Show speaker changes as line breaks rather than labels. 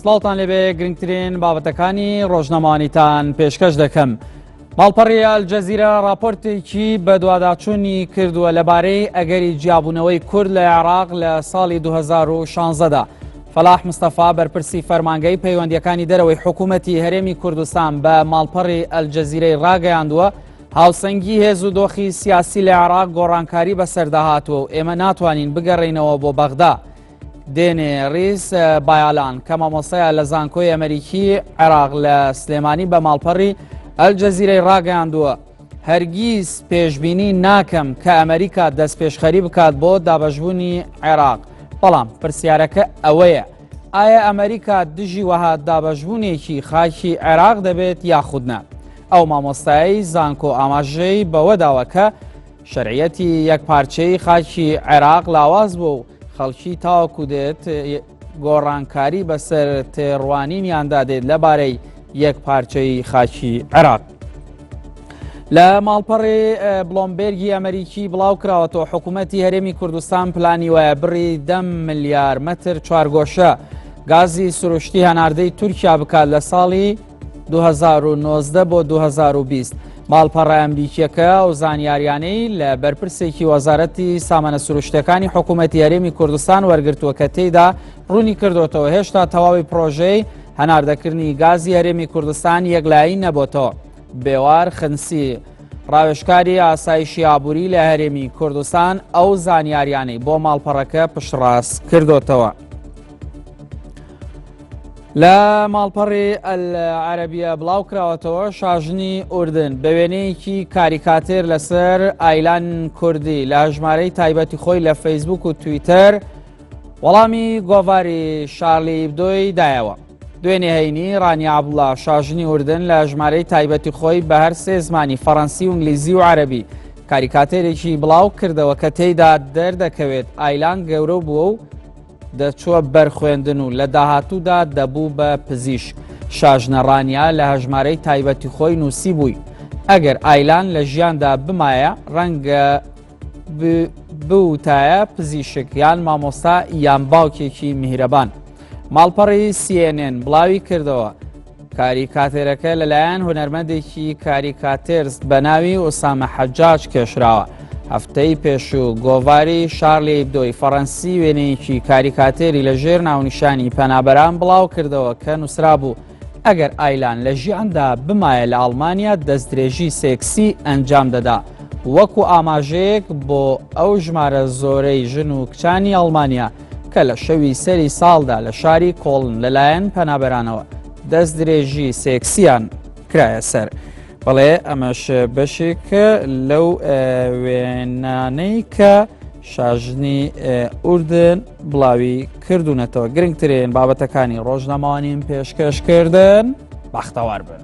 سڵاوتان لێبێ گرنگترین بابەتەکانی ڕۆژنامەوانیتان پێشکەش دەکەم. ماڵپەڕی ئەلجەزیرە ڕاپۆرتێکی بەدواداچوونی کردووە لەبارەی ئەگەری جیابوونەوەی کورد لە عێراق لە ساڵی 2016دا. فەلاح مستەفا بەرپرسی فەرمانگەی پەیوەندیەکانی دەرەوەی حکوومەتی هەرێمی کوردستان بە ماڵپەڕی ئەلجەزیرەی ڕاگەیاندووە هاوسەنگی هێز و دۆخی سیاسی لە عێراق گۆڕانکاری بەسەردا هاتووە و ئێمە ناتوانین بگەڕێینەوە بۆ بەغدا. دێنێ ڕیس بایالان کە مامۆستایە لە زانکۆی ئەمریکی عێراق لە سلێمانی بە ماڵپەڕی ئەلجەزیرەی ڕاگەیاندووە هەرگیز پێشبینی ناکەم کە ئەمریکا دەستپێشخەری بکات بۆ دابەشبوونی عێراق بەڵام پرسیارەکە ئەوەیە ئایا ئەمریکا دژی وەها دابەشبوونێکی خاکی عێراق دەبێت یاخود نا ئەو مامۆستایی زانکۆ ئاماژەی بەوە داوە کە شەرعیەتی یەکپارچەیی خاکی عێراق لاواز بوو و خەڵکی تاوەکو دێت گۆڕانکاری بەسەر تێڕوانینیاندا دێت لەبارەی یەکپارچەیی خاکی عێراق. لە ماڵپەڕی بلۆمبێرگی ئەمریکی بڵاو کراوەتەوە حکوومەتی هەرێمی کوردستان پلانی وایە بڕی دە ملیار مەتر چوارگۆشە گازی سروشتی هەناردەی تورکیا بکات لە ساڵی 2019 بۆ 2020. ماڵپەڕە ئەمریکیەکە ئەو زانیاریانەی لە بەرپرسێکی وەزارەتی سامانە سروشتەکانی حکوومەتی هەرێمی کوردستان وەرگرتووە کە تێیدا ڕوونی کردوتەوە هێشتا تەواوی پرۆژەی هەناردەکردنی گازی هەرێمی کوردستان یەکلایی نەبۆتەوە. بێوار خنسی ڕاوێژکاری ئاسایشی ئابووری لە هەرێمی کوردستان ئەو زانیاریانەی بۆ ماڵپەڕەکە پشتڕاست کردوتەوە. لە ماڵپەڕی ئەلعەرەبیە بڵاو کراوەتەوە شاژنی ئوردن بە وێنەیەکی کاریکاتێر لەسەر ئایلان کوردی لە هەژمارەی تایبەتی خۆی لە فەیسبوک و تویتەر وەڵامی گۆڤاری شارلی ئیبدۆی دایەوە. دوێنێ هەینی ڕانیا عەبدوڵا شاژنی ئوردن لە ژمارەی تایبەتی خۆی بە هەر سێ زمانی فەڕەنسی و ئینگلیزی و عەرەبی کاریکاتێرێکی بڵاو کردەوە کە تێیدا دەردەکەوێت ئایلان گەورە بووە و دەچووە بەر خوێندن و لە داهاتوودا دەبوو بە پزیشک. شاژنە ڕانیا لە هەژمارەی تایبەتی خۆی نووسیبووی، ئەگەر ئایلان لە ژیاندا بمایە ڕەنگە بوتایە پزیشک یان مامۆستا یان باوکێکی میهرەبان. ماڵپەڕی CNN بڵاوی کردەوە، کاریکاتێرەکە لەلایەن هونەرمەندێکی کاریکاتێرست بە ناوی ئوسامە حەجاج کێشراوە. هەفتەی پێشوو گۆڤاری شارلی ئیبدۆی فەڕەنسی وێنەیەکی کاریکاتێری لە ژێر ناونیشانی پەنابەران بڵاو کردەوە کە نووسرابوو ئەگەر ئایلان لە ژیاندا بمایە لە ئەڵمانیا دەستدرێژی سێکسی ئەنجام دەدا وەکو ئاماژەیەک بۆ ئەو ژمارە زۆرەی ژن و کچانی ئەڵمانیا کە لە شەوی سەری ساڵدا لە شاری کۆڵن لەلایەن پەنابەرانەوە دەستدرێژی سێکسیان کرایە سەر. بەڵێ ئەمەش بەشێک لەو وێنانەی کە شاژنی ئوردن بڵاوی کردوونەتەوە گرنگترین بابەتەکانی ڕۆژنامەوانیم پێشکەشکردن بەختەوار بن.